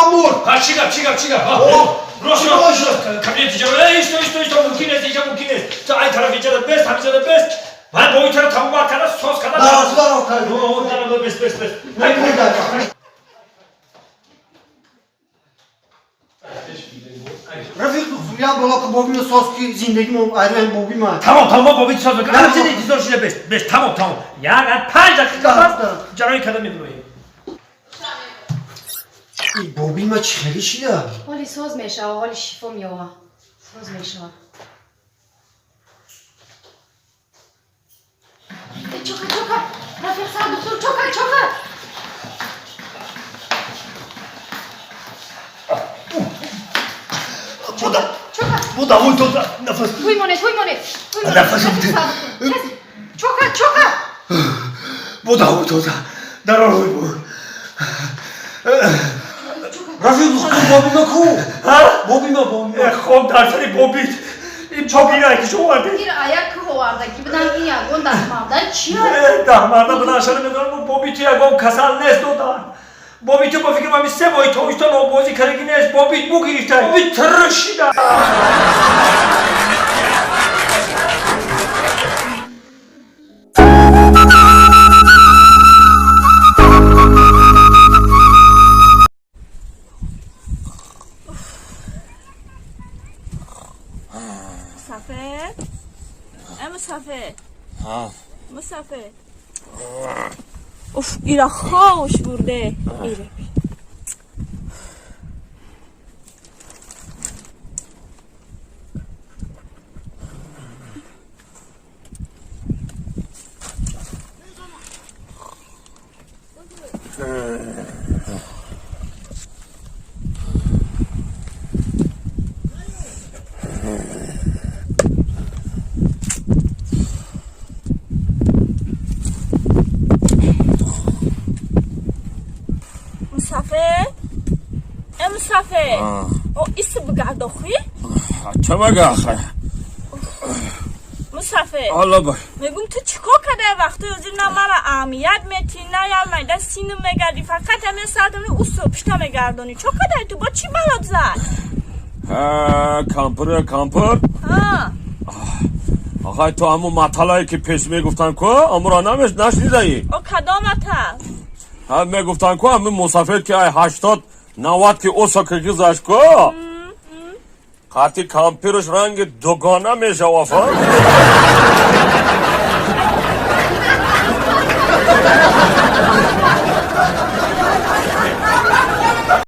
Бобима мурд. Ҳа, чӣ гап, чӣ гап, чӣ гап? Рост, рост, кабинети ҷароҳ. Эй, исто, исто, исто, мумкин нест, инҷа мумкин нест. Ту ай тараф инҷада бест, ҳаминҷада бест. Ман бо итара тамомат карда, соз карда. Даро, кард. Даро, бест, бест, бест. Рафиқ духтур, я боло ки бобима соз ки зиндагимо айран бобима. Тамом, тамом, бобит соз мекунам. Ҳамчида интизор шида бест, бест, тамом, тамом. Як 5 дақиқа пас ҷароҳӣ карда медуроем. Бобима чӣ хеле шида? Ҳоли соз мешава, ҳоли шифо меёва. Соз мешава. Чока, чока! Рафиқ сар духтур, чока, чока! Буда, Чока! буда, ой, дода, нафас. Туй монед, туй монед! Туй монед! Нафасам Рафиқ сар духтур. Чока, чока! Буда, ой, дода, дарор, ой, бу. Рафиқ духтур, бобима ку? Бобима, бобима. Хоб дар сари бобит. Ин бобира ки шумо оварди? Ир аяк ки овардаги будан, ин ягон даҳмарда чи? Даҳмарда будан шара медонам, бобиту ягон касал нест, дода. Бобиту ба фикрам ҳами 3 моҳи тобистон оббозӣ кардаги нест. Бобит бу гирифта. Бобит тиршида. مسافر ای مسافر، مسافر، اوف، ایرا خوش برده ایره. مسافر، ای مسافر، او ایس بگرد آخی. چه مگه آخه؟ مسافر. حالا با میگم تو چیکار کرده وقتی از نه مرا اهمیت میتی، نه یا میده سینه میگردی، فقط همه ساعت می اوسو پشتا میگردونی. چو کرده تو؟ با چی بلات زد؟ کامپر، کامپر. ها. آخه تو همون مطلعی که پیش میگفتن که امورا نمیش نشنیدی؟ او کدام مطل؟ هم میگفتن که همین مسافر که ای 80 90 که اوسا که گذشت که قاطی کامپرش رنگ دوگانه میشه وفا.